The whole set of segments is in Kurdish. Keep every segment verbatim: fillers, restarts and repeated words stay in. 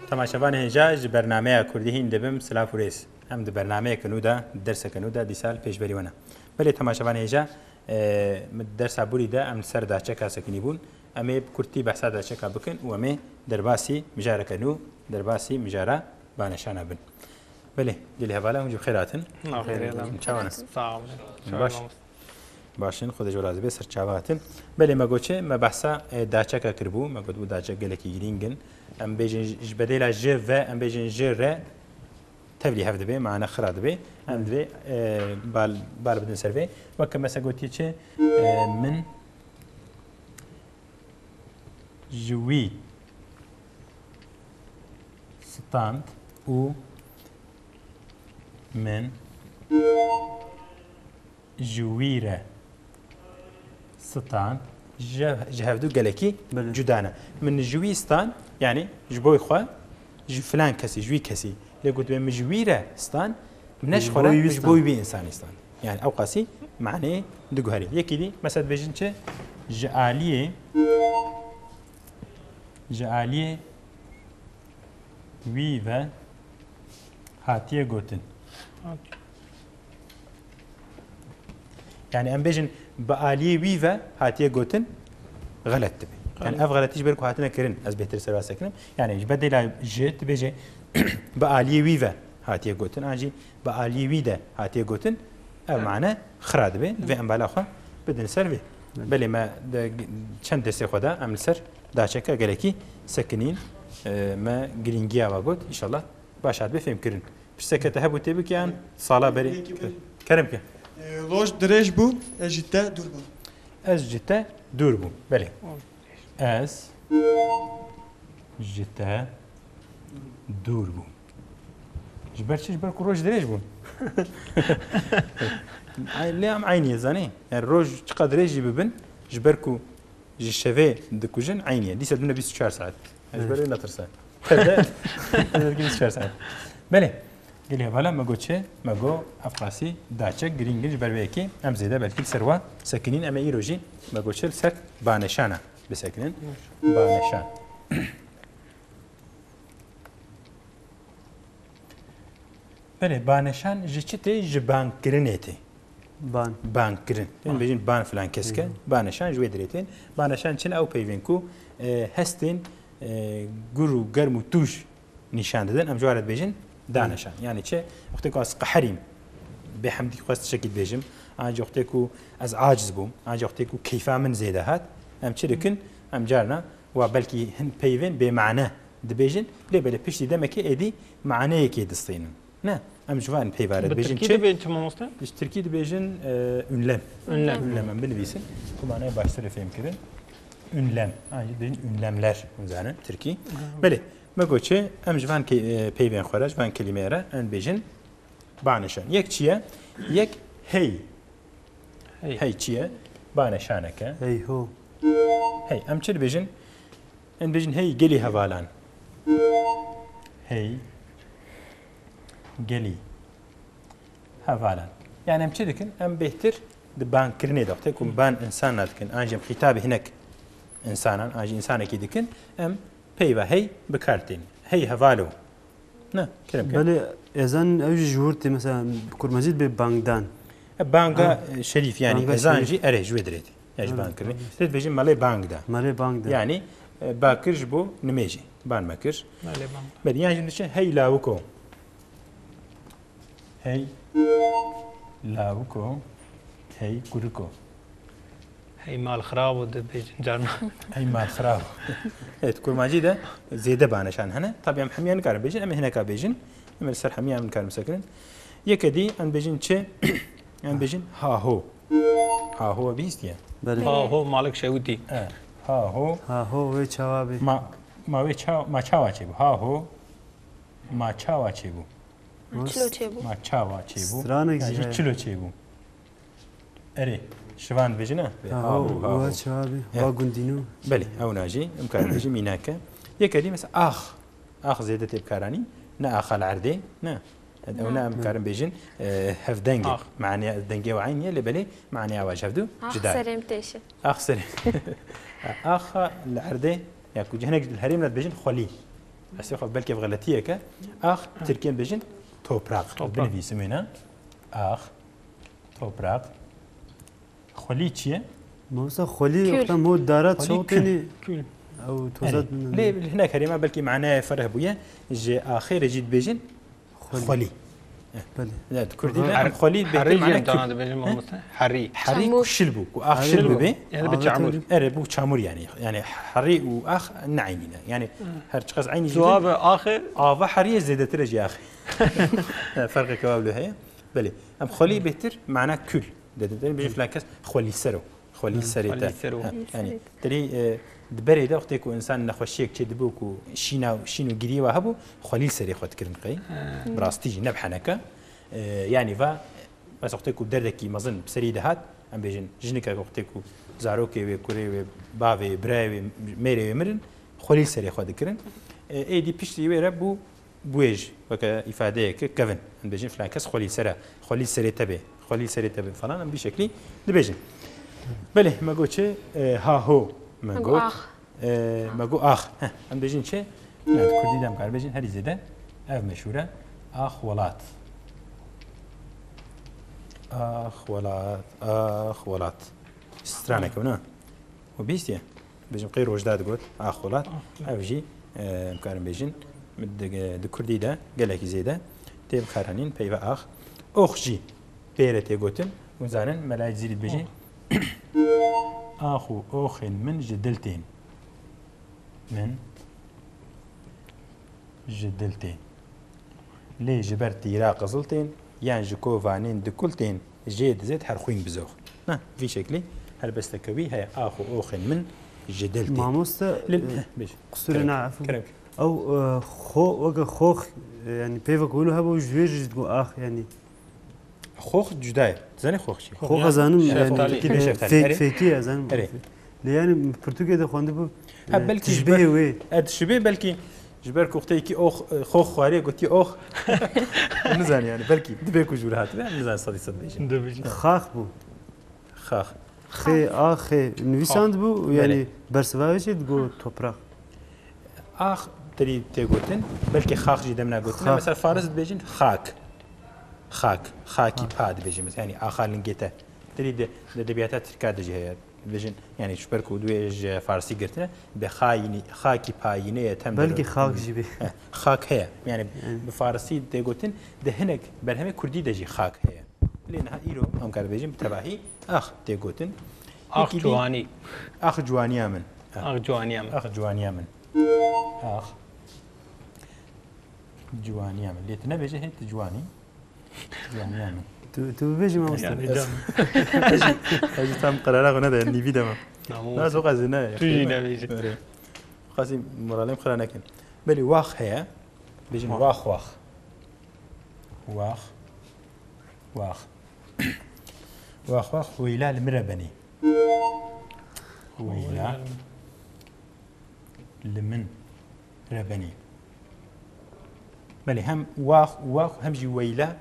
Temaşevanê hêja, ji bernameya Kurdî hîn dibim silav û rêz. Em di bernameyeke nû de, derseke nû de dîsa li pêşberî we ne. Belê temaşevanê hêja, e, min dersa borî de em li ser daçeka sekinî bûn. Em ê bi kurtî behsa daçeka bikin û em ê derbasî mijareke nû, derbasî mijara baneşana bin. Belê, gelî hevala hûn jî bi xêr hatin. Navxêr. Çawa ne? Sağ olun. Baş. Baş in, Xwedê ji we razî be, ser çava hatin. Belê me got çi, me behsa, e, daçeka kiribû, me gotibû daçek gelekî girîng in. Em bêjin ji, ji bedêla ji ve, em bêjin ji re tevlî hev dibe, mane xira dibe. Em divê, e, bal, bal bidin ser vê. Weke me se gotiye çi, e, min ji wî stand û min ji wî re stand, ji, ji hevdu gelekî Belê. Cuda ne. Min ji wî stand, yani ji bo xwe, ji filan kesî, ji wî kesî. Lê gotibe min ji wî re stand, min ne ji Ji xwe bo re, wî min ji stand. Bo wî însanî stand. Yani ew qasî maneyê diguherî. Yekî dî, mesela dibêjin çi? Ji aliyê, ji aliyê wî ve hatiye gotin. Yani em bêjin bi aliyê wî ve hatiye gotin, xelet dibe. Yani Xelet. Ev xeletî ji ber ku hatine kirin, ez bêhtir ser va sekinim. Yani ji bedêla ji dibêje bi aliyê wî ve hatiye gotin, an jî bi aliyê wî de hatiye gotin, ev mane xira dibe. Divê em bala xwe bidin ser vê. Belê me de çend dersê xwe de em li ser daçeke gelekî sekinîn, e, me girîngiya va got. Înşallah baş hatibê fêmkirin. Pirseke te hebû tê bikî yan sala berê? Yekî bin. Kerem ke. E, roj dirêj bû, ez ji te dûr bûm. Ez ji te dûr bûm. Belê. Ez ji te dûr bûm. Ji ber çi? Ji ber ku roj dirêj bûn. Ay, lê em eynî ye, zanî? Yani roj çiqa dirêj jî bibin, ji ber ku ji şevê dikujin, eynî ye. Dîsa dibine bîst û çar saet. Ez ji ber Evet. Wê netirse. Tevde bîst û çar saet. Belê. Gelê hevala me got çi? Me got ev qasî daçek girîng in, ji ber vê yekê em zêde belkî li ser wa sekinîn, em ê îro jî me got çi, li ser baneşana bisekinin. Baneşan. Belê, baneşan ji çi tê? Ji bangkirinê tê. Ban. Bangkirin. Em bêjin ban filan keske. Hı hı. Baneşan ji wê derê tên. Baneşan çi ne? Ew peyvên ku, e, hestên, e, gur û germ û tûj nîşan didin. Em ji wan re dibêjin daneşan. Hı. Yani çi? Wextê ku ez qeherîm, bêhemdî xwest tiştekî dibêjim. An jî wextê ku ez aciz bûm. An jî wextê ku keyfa min zêde hat. Em çi dikin? Em carna wa belkî hin peyvên bêmane dibêjin. Lê belê piştî demekê êdî maneyekê distînin. Ne, em ji van peyva re Bi dibêjin tirkî çi? Dibên çi mamoste? Ji tirkî dibêjin, e, ünlem. Ünlem. Ünlem em binivîsin. Ku manaya baştir ê fêm kirin. Ünlem. An jî dibêjin ünlemler. Hûn zanin tirkî. Hı. Belê. Me got çi? Em ji van ke-, e, peyvên xwe re, ji van kelîmeyê re em dibêjin baneşan. Yek çi ye? Yek hey. Hey. Hey çi ye? Baneşaneke. Hey ho. Hey. Em çi dibêjin? Em dibêjin hey gelî hevalan. Hey gelî hevalan. Yani em çi dikin? Em bêhtir di bankirinê de, wextê ku em ban insana dikin, an jî em xîtabê hinek insanan, an jî insanekî dikin, em peyva hey bi kar tên. Hey hevalo. Ne, kerem ke. Belê, ezan ew jî ji wir tê, mesela, kurmancî dibê bangdan. E, banga, Ha. e, şerîf, yani Banga ezan şerîf. Jî erê ji wê dirê tê. Ya ji Ha, bang kirinê. Tamam. Tê dibêjin melê bang da. Melê bang da. Yani, e, bakir ji bo nimêjê. Ban me kir. Melê bang. Belê, yan jî diçe hey lawiko. Hey lawiko. Hey kuriko. Hey mal xirabo dibêjin carna. Hey mal xirabo. Evet, kurmancî de zêde baneşan hene. Tabii em hemiyan nikarin bêjin, em ê hineka bêjin. Em ê li ser hemiyan nikarin bisekirin. Yeke dî em bêjin çi? Em bêjin haho. Haho bihîstiye. Belê. Haho Malik Şewitî. E, haho. Haho wê çawa bê? Ma, ma wê ça-, ma çawa çêbû? Haho. Ma çawa çêbû? Ma çilo çêbû? Ma çawa çêbû? Stranek Ya jî jî heye. Çilo çêbû? Erê, şivan dibêjine? Ha, Haho, ho, haho. Wa çawa bê? Ya. Wa gundîno. Belê, ew na jî, em karin bêjin mînake. Yeke dî mesela ax. Ax zêde tê bikaranî. Ne axa li erdê, ne. Ew ne em karin bêjin, e, hevdeng e. Ax. Maneya dengê ew eyn e, lê belê maneya wa ji hevdu Ax cida ye. Serê min têşe. Ax serê. Axa li erdê, ya ku hinek ji herêm re dibêjin xwelî. Eslê xwe belkî ev xeletiyek e. Ax, Tirkiyên bêjin toprak. Toprak. Binivîsim wêne. Ax, toprak. Xwelî çi ye? Mamosta, xwelî Kül. wexta mo dara Xwelî çaw kül. tênî. Kül. Ew toza Erê. Lê hinek herêma belkî manaya ferh bûye. Ji axê re jî dibêjin Xwelî. xwelî. Belê. Ya, di Kurdî de Her-, em xwelî herî bêtir jî mana em tana kül. dibêjin, mamosta. Herî. Herî Herî. ku şil bû, ku ax Herî şil bû. bibe. Yani bi Avê çamur. tolî. Erê, bû çamur yani. Yani herî û ax ne eynî ne. Yani her çiqas eynî jî Cevabı axê. Ava herî zêdetir e jî axê. Ferqeke wa bile heye. Belê. Em xwelî bêtir mana kül. Dedin, dedin, bêjin filan kes xwelî ser o. Xwelî Hı. serê te. Xwelî ser o. Ha, Xwelî yani, serê te. Terî, e, di berê de wextê ku însan nexweşiyek çê dibû ku şîna, şîn û giriyê wa hebû, xwelî serê xwe dikirin qey. Ha. Bi rastî jî ne bi heneke. E, yani va, bes wextê ku derdekî mezin bi serî de hat, em bêjin, jinikek wextê ku zarokê wê, kurê wê, bavê wê, birayê wê, mêrê wê mirin, xwelî serê xwe dikirin. E, êdî piştî wê re bû, bûyê jî weke îfadeyeke kevin. Em dibêjin filan kes xwelî ser e, xwelî serê te bê, xwelî serê te bê falan, em bî şeklî dibêjin. Belê, me got çi? E, ha ho, me Me got got. ax. E, me got ax. Heh, em dibêjin çi? Ya, di kurdî de em kar bêjin, herî zêde ev meşhûr e. Ax welat. Ax welat, ax welat. Straneke, ne? û bîst ye. Bêjim qey Rojda digot, ax welat. Ax welat. Ev jî, e, em karin bêjin, di, di kurdî de gelekî zêde tê bikaranîn peyva ax. Ox jî pê re tê gotin. Hûn zanin, Melayê Cizîrî dibêje, Ox. Ax û oxên min ji dil tên. Min ji dil tên. Lê ji ber tîra qizil tên, yan ji kovanên di kul tên, jê dizêt her xwîn bizox. Na, vî şeklî helbesteke wî heye, ax û oxên min ji dil tên. Mamoste, Li-, e, heh, bêje. Qusûrê Kerem, na, efû. kerem. Ew, e, xo, weke xox, e, yani peyvek wilo hebû, ji wê jî digo ax, yani. Xox cuda ye. Dizanî xox çi? Xox ez zanim, Şeftalî. yani, Şeftalî. e, Şeftalî, fêk-, erê. fêkî ez zanim. Erê. Lê yani pirtûkê de xwendibû, Ha, e, belkî ji tişbihê ber, wê. e, tişbihê belkî ji ber ku wextê yekî ox, e, xox xwarê gotiye ox. Nizanî yani, belkî dibê ku ji wir hatibe, em nizanî sedî sed bêjin. Dibêjin. Xax bû. Xax. Xê, a xê nivîsand bû, Belê. yani bersiva wê jî digo toprak. Ax terî tê gotin, belkî xax jî demna gotin. Xax. Mesela faris dibêjin xak. Xak. Xakî Xak. pa dibêjin. Mesela, yani axa lingê te. Terî de, de edebiyata tirka de jî heye. Dibêjin, yani ji ber ku duyê ji farisî girtine, bi xayînî, xakî payînê ye tem Belkî de- xak jî bê. He, xak heye. Yani Yani. bi farisî tê gotin, de hinek berhemê kurdî de jî xak heye. Lê niha îro, em kar bêjin, bi tevahî ax tê gotin. Ax Yekî dî, ciwanî. Ax ciwaniya min. Ax ciwaniya min. Ax ciwaniya min. Ax ciwaniya min. Lê tu nebêje hê tu ciwanî. Ciwaniya min. Tu, tu bibêjî mamoste. Yani Ez, can. ez jî, ez jî tam qerara xwe nede, nîvî dema. Tamam. Na, zoqa zî ne. Tu jî nebêjî. Öyle. Xasî moralê min xira nekin. Belê wax heye. Bêjin Wax. wax wax. Wax. Wax. Wax wax, weyla li min re benî. Weyla li min re benî. Belê, hem wax û wax hem jî weyla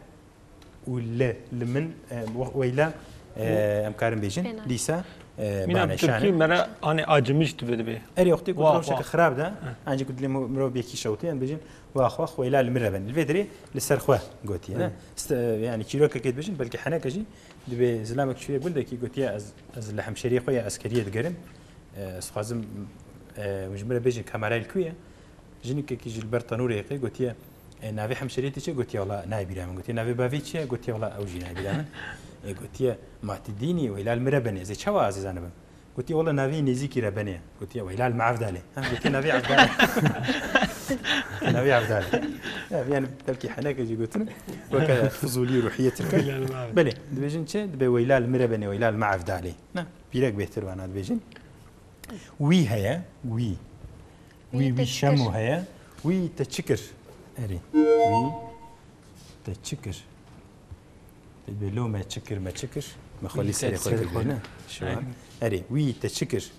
û li, li min, e, we-, weyla, e, em karin bêjin. Pêna. Dîsa, e, Mîna bi tirkî banêşan e. me re anê acımış dibe dibe. Erê, wextê ku Wax, rewşeke wax. xirab de, Heh. ancî ku dilê mo-, mirov yekî şewtê, em bêjin, Wax, wax, weyla li min re benî. Li vê derê li ser xwe gotiye, ne? Hı. St-, e, yani çîrokekê dibêjin, belkî heneke jî dibê zilamek çûye gundekî gotiye, ez, ez li hemşeriyê xwe ya eskeriyê digerim. E, ez dixwazim, e, ji min re bêjin kamerayê li ku ye? Jinekekî ji li ber tenûrê yê qey gotiye, e, navê hemşeriyê te çi ye? Gotiye, wela nayê bîra min. Gotiye, navê bavê çi ye? Gotiye, wela ew jî nayê bîra min. E, gotiye, ma tu dînî, weyla li min re benê, ez ê çawa ez ê zanibe? Gotiye, wela navê nêzîkî re benê. Gotiye, weyla li me Evdalê. Ha, gotiye, navê Evdalê. Navê Evdalê. Ya, yani belkî heneke jî gotin. Weke fizûlî ruhiyê tirk e. Weyla li me Evdalê. Belê, dibêjin çi? Dibê weyla li min re benê, weyla li me Evdalê. Na, pîrek bêhtir wana dibêjin. Wî heye, wî. Wî, Wî wî te çi şemo kir? heye. Wî te çi kir? Erê. Wî te çi kir? Te dibê lo me çi kir, me çi kir? Me xwelî Wî te serê xwe çi kir kir? bê, ne? Şivan. Aynen. Erê, wî te çi kir?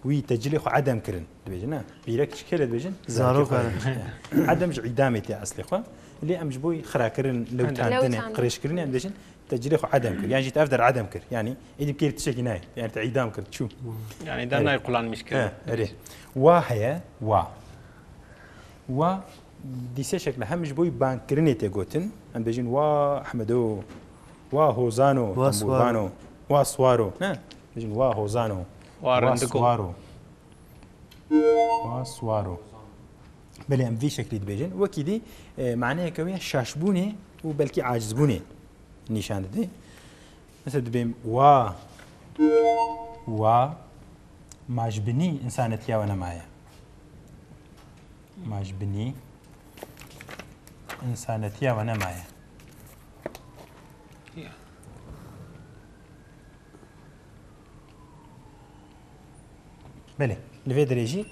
Wî te cilê xwe edem kirin. Dibêjin, ne? Pîrek çi kê re dibêjin? Zarok Zarokê xwe re. dibêjin. Edem ji îdamê tê eslê xwe. Lê em ji bo xirakirin, Edem. lewtandinê, Lewtandin. qirêjkirinê em dibêjin, te cilê xwe edem kir. Yan jî te ev der edem kir. Yani êdî kêr tiştekî nayê. Yani te îdam kir, çû. Yani Erê. dernayê kullanmış kir. He, erê. Wa heye, wa. Wa dîse şekle hem ji bo bangkirinê tê gotin. Em dibêjin wa Ehmedo, wa Hozano, Wa tembûrbano, Swaro. Wa Swaro. Ne? Dibêjin wa Hozano, Wa wa Rindiko. Swaro. Wa Swaro. Belê em vî şeklî dibêjin. Wekî dî, e, maneyeke wê ya şaşbûnê û belkî acizbûnê nîşan dide. Mesela dibêm wa, wa, ma ji binî însanetiya we nemaye. Ma ji binî însanetiya we nemaye. Ya. Belê, li vê derê jî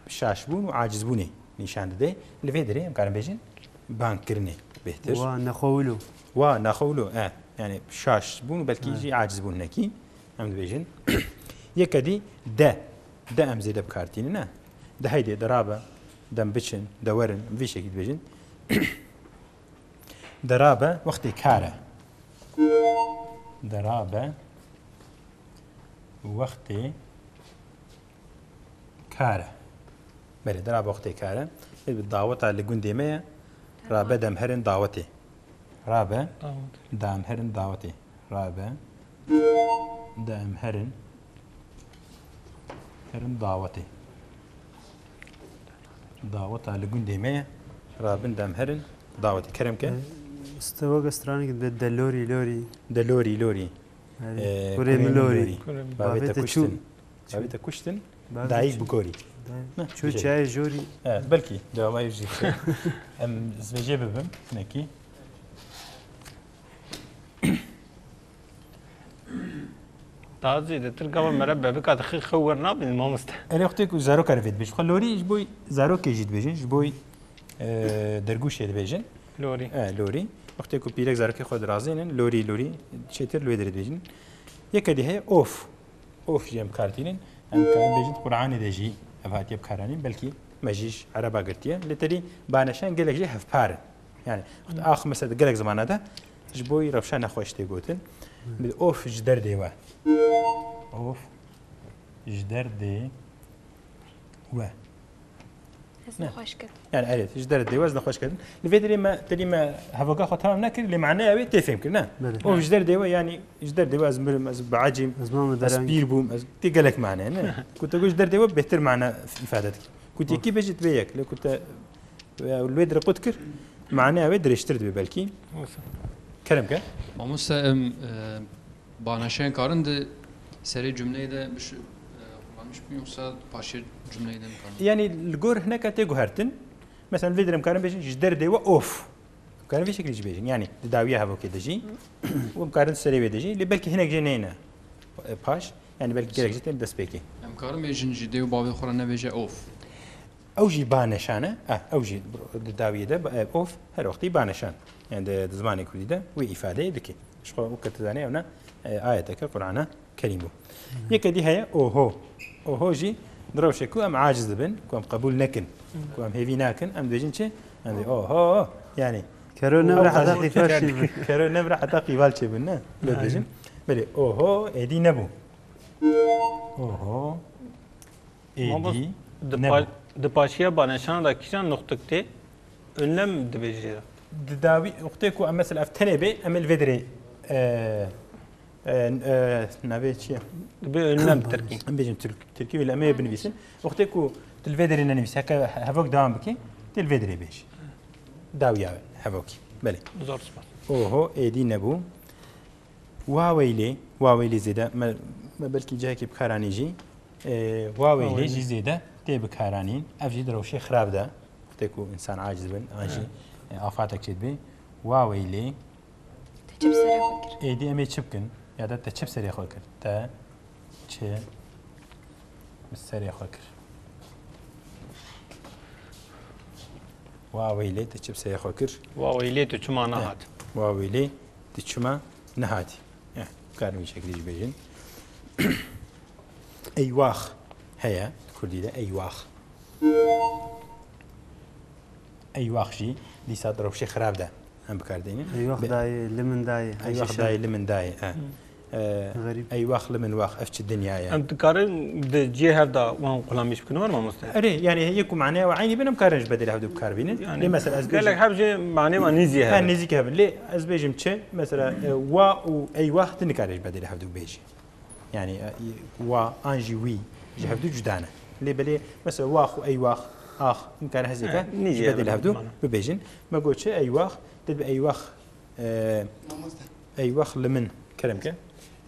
şaşbûn û acizbûnê nîşan dide. Li vê derê em karin bêjin bangkirinê bêhtir. Wa nexewilo. Wa nexewilo, e, yani şaşbûn û belkî Evet. jî acizbûn hinekî. Em dibêjin. Yeke dî de. De em zêde bi kar tînin, e. De heydê, de rabe, de em biçin, de werin, em vî şekî dibêjin. De rabe wextê kar e. De rabe wextê kar e. Belê, de rabe wextê kar e. Ê, bi daweta li gundê me ye. Rabe de em herin dawetê. Rabe Dawet. de em herin dawetê. Rabe de em herin, herin dawetê. Daweta li gundê me ye. Rabin de em herin dawetê. Kerem ke. Stewega stranik de, de lorî, lorî. De lorî, lorî. Erê. Ee, Kurê min kurê min lorî. lorî. Kurê min. Bavê Bavê te te kuştin. çû. Bavê te kuştin. Bavê Dayik çû. bi korî. Dayik. Ne, Çû güzel. çayê jorî. Evet, belkî dewamê jî. Em ez vê jê bibim, hinekî. Daha zêdetir gava mere bebika dixî xew wer nabin mamoste. Erê wextê ku zaroka re vê dibêjin. Xwe lorî ji bo zarokê jî dibêjin, ji bo, e, dergûşê dibêjin. Lorî. E, lorî. Wextê ku pîrek zarokê xwe dirazînin, lorî, lorî, çêtir li wê derê dibêjin. Yeke dî heye of. Of jî em bi kar tînin. Em karin bêjin Qur'anê de jî ev hatiye bikaranîn. Belkî me jî ji Ereba girtiye. Lê terî baneşan gelek jî hevpar in. Yani, wexta ax mesela di gelek zimana de ji bo rewşa nexweş tê gotin. Bi of ji derdê we. Of ji derdê we. Ez Ne? nexweş kir. Yani, evet, ji derdê we ez nexweş kirin. Li vê derê me, terî me hevoka xwe tamam nekir, lê maneya wê tê fêm kir, ne? Belê. Of ji derdê we, yani, ji derdê we ez mirim, ez biecîm, Ez mam ez dereng. pîr bûm, ez tê gelek mane, ne? Ku te got ji derdê we bêhtir mane îfade dikir. Ku te Of. yekî bêjî divê yek, lê ku te, e, li wê dirê qut kir, maneya wê dirêjtir dibe belkî. Olsun. Kerem ke. Mamoste, em, e, baneşeyên karin di serê cumleyê de biş-, e, xulamîş bin yoksa paşê cumleyê de mi karin? Yani li gor hineka tê guhertin. Mesela vê dirê em karin bêjin ji derdê we of. Em karin vê şekilî jî bêjin. Yani di dawiya hevokê de jî. Û em karin serê wê de jî. Lê belkî hinek jê neyne, e, paş. Yani belkî gelek jî tên destpêkê. Em karin bêjin ji dê û bavê xwe re nebêje of. Ew jî baneşan e. Eh, ew jî di dawiyê de, eh, of her wextî baneşan. Yani di, di zimanê kurdî de wê îfadeyê dike. Ji xwe weke tu zanî ew ne, eh, ayeteke Qur'ana Kerîm bû. Yeke dî heye oho. Oho jî di rewşê ku em aciz dibin, ku em qebûl nekin, ku em hêvî nakin, em dibêjin çi? Em dê oho, yani Kero ne bira heta qîfal çêbin. Kero ne bira heta qîfal çêbin, ne? Lê dibêjin. Belê, oho, êdî nebû. Oho. Êdî Mamost, di nebû. pa-, di paşiya baneşana de kîjan nuqtik tê? Önlem dibêjê. Di dawî wextê ku em mesela ev tenê bê, em ê li vê derê, e, e, e, navê çi ye? Dibê önlem tirkî. Em bêjin tirk-, tirkî wê li em ê binivîsin. Wextê ku tu li vê derê nenivîsî, heke hevok dewam bikî, tê li vê derê bêjî. Dawiya hevokî. Belê. Zor spas. Oho, êdî nebû. Waweylê, waweylê zêde, me, me belkî cihekî bikaranî jî. E, waweylê Waweylê. jî zêde tê bikaranîn. Ev jî di rewşê xirab de. Wextê ku însan aciz bin, an jî, Evet. e, afatek çêdibê. Waweylê. Te çi bi serê xwe kir? Êdî em ê çi bikin? Ya da te çi bi serê xwe kir? Te çi bi serê xwe kir? Waweylê te çi bi serê xwe kir? Waweylê tu çima nehat? Waweylê tu çima nehatî? Eh, karin wî şekilî jî bêjin. Eywax heye, kurdî de eywax. Eywax jî dîsa di rewşê xirab de em bikar dênin. Eywax Be- dayê, li min dayê, Eywax hejî dayê, şer. li min dayê, he. Xerîb. Eywax li min wax, ev çi dinya ye? Em dikarin di cihê hev de wan qulamîş bikin, were mamoste? Erê, yani yek û maneya we eynî bin, em karin ji bedelê hev du bikar bînin. Yani Lê mesela ez gelek bêjim, hev jî manê wan nêzî ha, hev in. Nêzîk hev in. Lê ez bêjim çi? Mesela, e, wa û eywax tu nikarin ji bedelê hev du bêjî. Yani, e, wa an jî wî ji hev du cuda ne. Lê belê mesela wax û eywax, ax, nikarin hezêka E, nêzî ji bedelê hev in, hev du mana. bibêjin. Me got çi? Eywax, te dibe eywax, e, Mamoste. eywax li min kerem ke.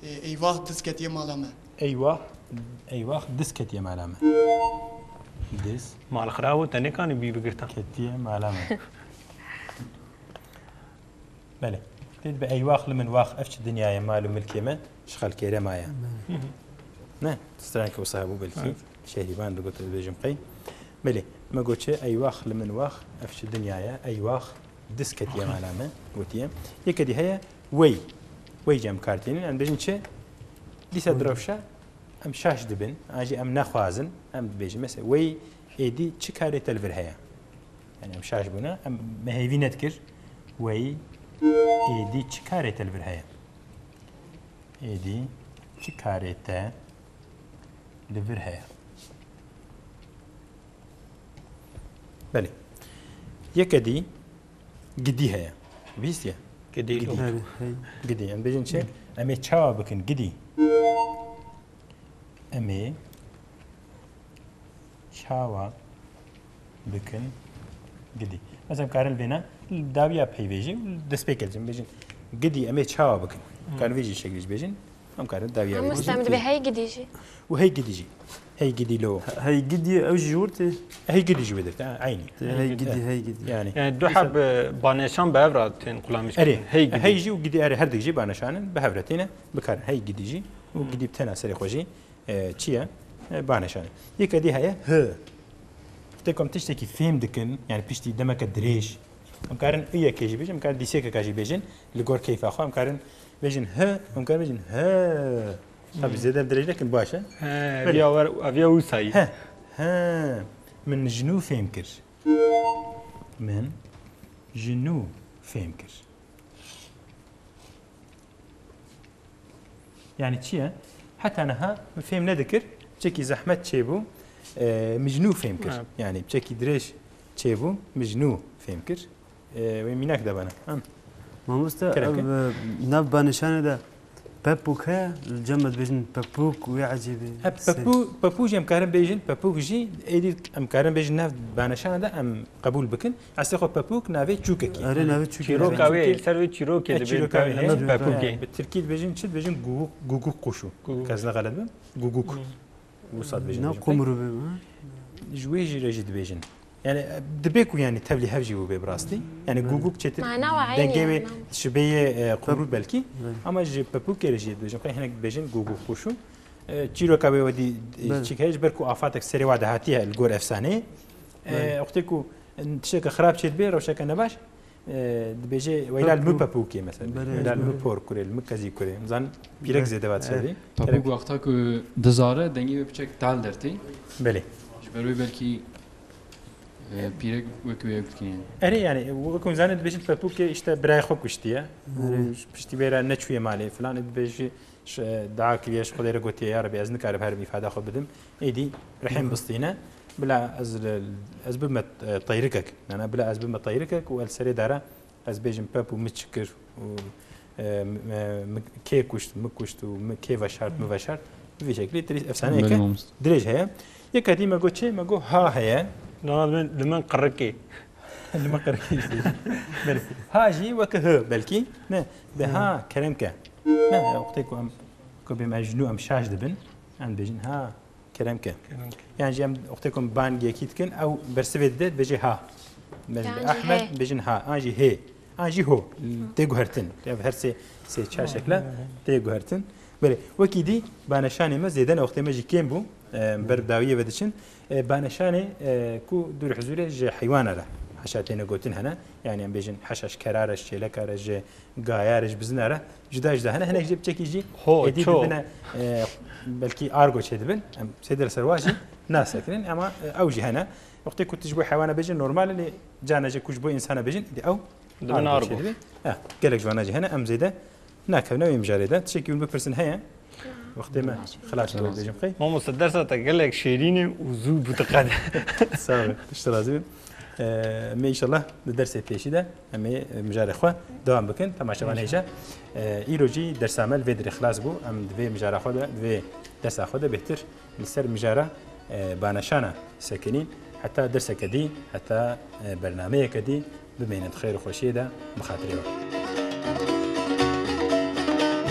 E, eywax diz ketiye mala me. Eywax, eywax diz ketiye mala me. Diz Mal xirab û te nêkanî bî bigirta. ketiye mala me. Belê. Tê dibe eywax li min wax, ev çi dinya ye, mal û milkê me ji xelkê re maye. Ne? Straneke wisa hebû belkî. Evet. Şehrîvan digot, ez bêjim qey. Belê. Me got çi? Eywax li min wax, ev çi dinya ye? Eywax diz ketiye mala me, gotiye. Yeke dî heye, wey. Wey jî em kar tînin. Em bêjin çi? Dîsa Wey. direwşa em şaş dibin. An jî em nexwazin. Em dibêjin. Mesela wey êdî çi karê te li vir heye? Yani em şaş bûne. Em me hêvî nedikir. Wey êdî çi karê te li vir heye? Êdî çi karê te li vir heye? Belê. Yeke dî gidî heye. Bihîstiye? Gidî. Gidî. Hey, hey. Gidî. Em bêjin çi? Em ê çawa bikin? Gidî. Em ê çawa bikin gidî? Mesela em karin vêna dawiya peyvê jî destpêkê jî bêjin gidî em ê çawa bikin? Em karin vê jî şeklî jî bêjin. Em karin dawiya vê Mamoste, jî em dibê hey gidî jî. Û hey gidî jî. Hey gidî lo. He-, hey gidî ew jî ji wir tê? Hey gidî jî wê dertê, ha, eynî. Tê, hey gidî, hey gidî. Yani, Yani du mesela heb, e, baneşan bi hev re tên qulamîş Erê, kirin. Hey gidî. Hey jî û gidî, erê, her dik jî baneşan in, bi hev re têne, bikarin hey gidî jî û Hmm. gidî bi tena serê xwe jî, e, çi ye? E, baneşan e. Yeke dî heye, hi. Tê ku em tiştekî fêm dikin, yani piştî demeke dirêj, em karin i yekê jî bêjin, em karin dîsêkeka jî bêjin, li gor keyfa xwe, em karin bêjin hi, em karin bêjin hi. Tabii Hmm. zêde dirêj nekin, baş e. He, Belê. eviya wer-, eviya wisa yî. He, he. Min ji nû fêm kir. Min ji nû fêm kir. Yani çi ye? Heta niha min fêm nedikir, çekî zehmet çêbû, e, min ji nû fêm kir. Ha. Yani çekî dirêj çêbû, min ji nû fêm kir. E, wê mînak de bana. Em. Mamoste, Kerem ev, ke. e, nav banişanê de pepûk heye, li cem me dibêjin pepûk, wê ecêbê. He, Sê. pepû-, pepû jî em karin bêjin, pepûk jî êdî em karin bêjin nav banişanê de em qebûl bikin. Eslê xwe pepûk navê çûkekî. Erê, navê çûkê. Çîroka wê, Çîrokê. ser wê çîrokê E, dibê çîroka wê, pe-, he. pepûkê. Bi tirkî dibêjin çi? Dibêjin guguk, guguk quşu. Guguk. Kes ne xelet bim? Guguk. Hmm. Wisa dibêjin, Ne dibêjin. Qumru be, ha? Ji wê jî re jî dibêjin. Yani, e, dibe ku yani tevlî hev jî bûbe bi rastî. Yani Belê. guguk çetir Mana wa dengê eynî wê yani. şibeyê, e, qumru belkî. Belê. Ama ji pepûkê re jî dibêjin. Xwe hinek dibêjin guguk quşu. E, çîroka wê wedî, e, Belê. çik heye, ji ber ku afatek serê wa de hatiye li gor efsaneyê. E, Belê. wextê ku, e, tişteke xirab çê dibe, rewşeke nebaş, e, dibêje, "Weyla li min Pepûk. pepûkê", mesela. Belê, Weyla li min belê. por kurê, li min kezî kurê. Em zanin pîrek Belê. zêde va dişevê. Pepûk Gerek wexta ku dizare, dengê wê piçek tal dertê. Belê. Ji ber wê belkî, e, pîrek wek wê ev dikîne. Erê, yani, wek em zanin dibêjin pepûkê işte birayê xwe kuştiye. Û Erê. piştî wê re neçûye malê filan, dibêjî, Ş-, dua kiriye, ji Xwedê re gotiye, "Ya Rebî, ez nikarim herim îfada xwe bidim." Êdî rihêm bistîne, bila ez, ez bibime, e, teyrikek. Nana bila ez bibime teyrikek û el serê dara ez bêjim pep û mi çi kir û, e, m-, e, mi kê kuşt, mi kuşt û mi kê veşart, mi veşart. Bi vî şeklî tirî efsaneyeke Belê mamoste. dirêj heye. Yeka dî me got çi? Me got ha heye. Dana li min, li min qirikê. Li min qirikê jî. Belê. Ha jî weke hi belkî. Ne, be ha, kerem ke. Ne, wextê ku em, ku bêm ez ji nû em şaş dibin, em dibêjin, ha, kerem ke. Kerem ke. Yan jî em wextê ku em bang yekî dikin, ew bersivê dide, dibêje ha. Mesela Yan jî Ahmed, hê. dibêjin ha, an jî hê, an jî ho. Tê guhertin. Ev her sê, sê çar şekla tê guhertin. Belê, wekî dî, baneşanê me zêde ne, wextê me jî kêm bû, e, ber dawiyê ve diçin. E, baneşanê, e, ku dûr huzûrê ji heywana re heşa têne gotin hene. Yani em bêjin heşa ji kera re, ji çêleka re, ji gaya re, ji bizina re cuda cuda hene. Hinek jî piçekî jî Ho, êdî ço. dibine, e, belkî argo çêdibin. Em sêde li ser wa jî nasekirin. Ama, e, ew jî hene. Wextê ku tu ji bo heywana bêjin normal e, lê carna jî ku ji bo însana bêjin, êdî ew Dibin argo argo. çêdibin. E, gelek ji wana jî hene. Em zêde Nakevne wê mijarê de. Tiştekî hûn bipirsin heye? Wextê me xilas bû, bêjim xey. Mamoste, dersa te gelek şêrîn e û zû bû diqede. Sağ ol. Pişt razî bin. Ee, me inşallah di dersê pêşî de em ê mijarê xwe dewam bikin. Temaşevan hêja. Ee, îro jî dersa me li vê dirê xilas bû. Em di vê mijara xwe de, di vê dersa xwe de bêhtir li ser mijara, e, baneşana sekinîn. Heta derseke dî, heta, e, bernameyeke dî bimînin di xêr û xweşiyê de bi xatirê we.